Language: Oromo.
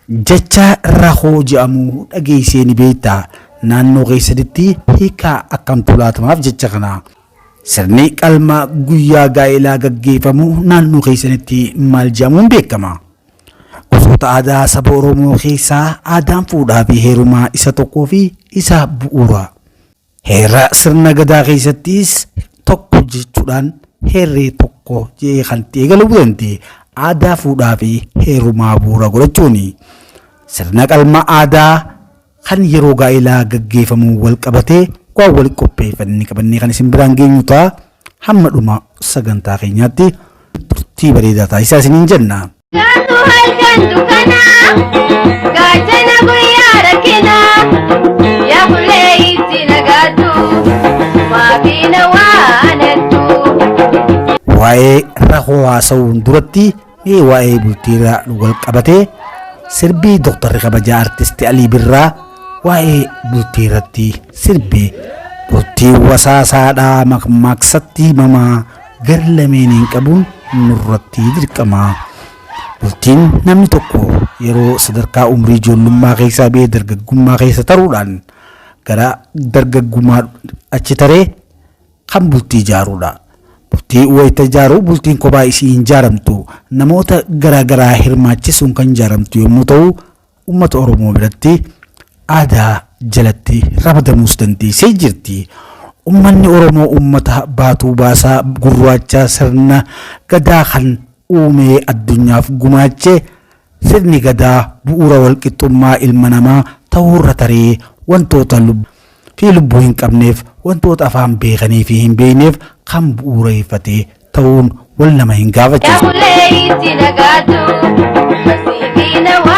Jecha rahoo je'amu dhageessee ni beektaa? Naannoo keessanitti hiikaa akkamtu laatamaaf jecha kana? Sirni qalma guyyaa gaa'elaa gaggeeffamu naannoo keessanitti maal je'amuun beekama? Gosoota aadaa saba Oromoo keessaa aadaan fuudhaa fi heerumaa isa tokkoo fi isa bu'uura. Heera sirna gadaa keessattis tokko jechuudhaan heerri tokko jedhee kan itti eegalu dandeenya. Aadaa fuudhaa fi heerumaa bu'uura godhachuuni. Sirna qalma aadaa kan yeroo gaa'elaa gaggeeffamu wal qabatee waan wal qopheeffannee qabannee kan isin biraan geenyu ta'a. Hamma dhuma sagantaa keenyaatti turtii bareedaa taasisaa isiniin jenna. Gaatu halkan dukkanaa, gaachana guyyaa rakkinaa, yaa bulee itti nagaatu, maafiina waanattu. Waa'ee rahoo haasa'uun duratti mee waa'ee bultiirraa wal qabatee sirbii Dooktarri Kabajaa Artisti Alii Birraa waa'ee bultii irratti sirbe bultii wasaasaadhaa makmaaksatti himamaa gar lameeniin qabuun nurratti dirqama. Bultiin namni tokko yeroo sadarkaa umrii ijoollummaa keessaa ba'ee dargaggummaa keessa taruudhaan gara dargaggummaa achi taree kan bultii ijaaruudha. Bultii wayita ijaaru bultiin kophaa isii hin ijaaramtu namoota garaagaraa hirmaachisuun kan ijaaramtu yommuu ta'u uummata Oromoo biratti aadaa jalatti ramadamuus dandeessee jirti. Uummanni Oromoo uummata baatuu baasaa gurraacha sirna gadaa kan uumee addunyaaf gumaache sirni gadaa bu'uura walqixxummaa ilma namaa ta'uurra taree wantoota fi lubbuu hin qabneef wantoota afaan beekanii fi hin beekneef kan bu'uureeffate ta'uun wal nama hin Yaa gaafachiisu. bulee itti nagaatu, masiifiina waanattu.